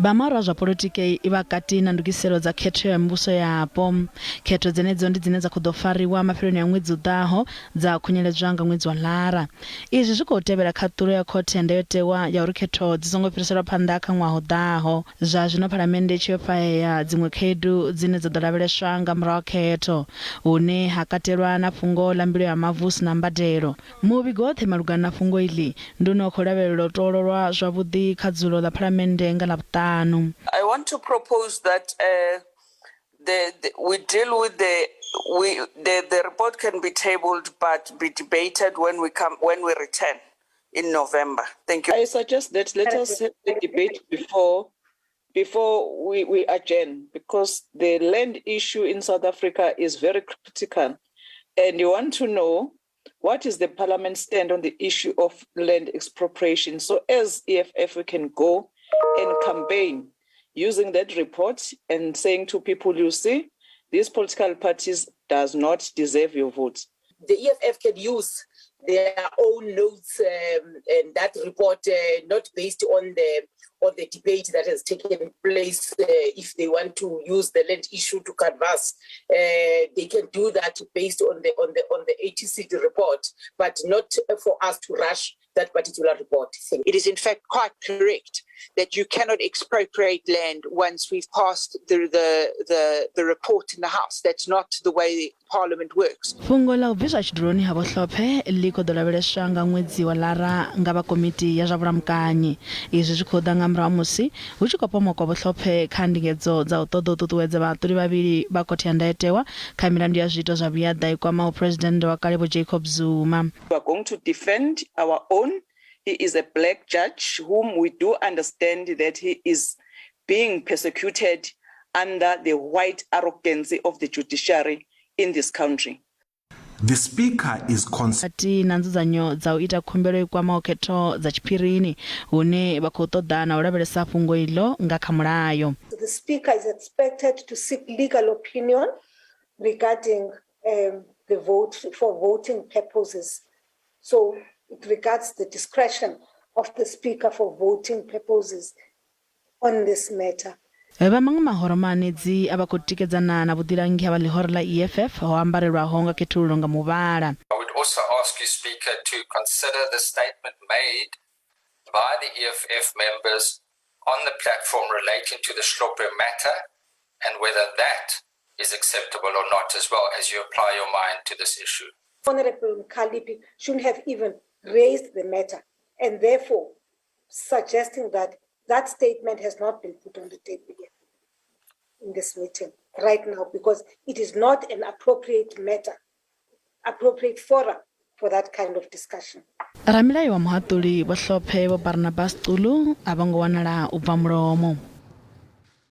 Vha mahoro a zwa polotiki vha kati na ndugiselo dza khetho ya mivhuso yapo. Khetho dzenedzo ndi dzine dza khou ḓo fariwa mafheloni a ṅwedzi u ḓaho dza khunyeledzwa nga ṅwedzi wa Lara. Izwi zwi khou tevhela khaṱulo ya khothe ya ndayotewa ya uri khetho dzi songo fhiriselwa phanḓa kha ṅwaha u ḓaho. Zwa zwino phalamennde i tshi yo fhahea dziṅwe khaedu dzine dza ḓo lavheleswa nga murahu ha khetho, hune ha katelwa na fhungo ḽa mbilo ya mavu hu si na mbadelo. Muvhigo woṱhe malugana na fhungo iḽi ndi une wa khou lavhelelwa u toololwa zwavhuḓi kha dzulo ḽa Phalamennde nga Ḽavhuṱanu. I want to propose that uh, the, the, we deal with the we the, the report can be tabled but be debated when we come when we return in November. Thank you. I suggest that let us have the debate before we adjourn, because the land issue in South Africa is very critical. And you want to know what is the parliament stand on the issue of land expropriation. So as EFF, we can go and campaign using that report and saying to people, "You see, these political parties does not deserve your votes." The EFF can use their own notes and that report, not based on the debate that has taken place. If they want to use the land issue to canvass, they can do that based on the ATC report, but not for us to rush that particular report. Thank It is in fact quite correct that you cannot expropriate land once we've passed the report in the House. That's not the way Parliament works. Fhungo ḽa u bviswa tshiduloni ha Vho Hlophe ḽi khou ḓo lavheleswa nga ṅwedzi wa Lara nga vha komiti ya zwa vhulamukanyi. Izwi zwi khou ḓa nga murahu ha musi hu tshi khou pomokwa Vho Hlophe kha ndingedzo dza u ṱoḓa u ṱuṱuwedza vhahaṱuli vhavhili vha khothe ya ndayotewa kha milandu ya zwiito zwa vhuaḓa i kwamaho phuresidennde wa kale Vho Jacob Zuma. We are going to defend our own. He is a black judge whom we do understand that he is being persecuted under the white arrogance of the judiciary in this country. The Speaker is Kati na nzudzanyo dza u ita khumbelo i kwamaho khetho dza tshiphirini hune vha khou ṱoḓa na u lavhelesa fhungo iḽo nga kha mulayo. The Speaker is expected to seek legal opinion regarding the vote for voting purposes. So it regards the discretion of the Speaker for voting purposes on this matter. Vha maṅwe mahoro maanedzi a vha khou tikedzana na vhuḓilangi ha vha ḽihoro ḽa EFF ho ambarelwaho nga khethululo nga muvhala. I would also ask you, Speaker, to consider the statement made by the EFF members on the platform relating to the Hlophe matter and whether that is acceptable or not, as well as you apply your mind to this issue. Honorable Mkalipi shouldn't have even raised the matter, and therefore suggesting that that statement has not been put on the table here in this meeting right now because it is not an appropriate matter, appropriate forum for that kind of discussion. Ramilayo wa muhaṱuli Vho Hlophe Vho Barnabas Xulu a vho ngo wanala u bva mulomo.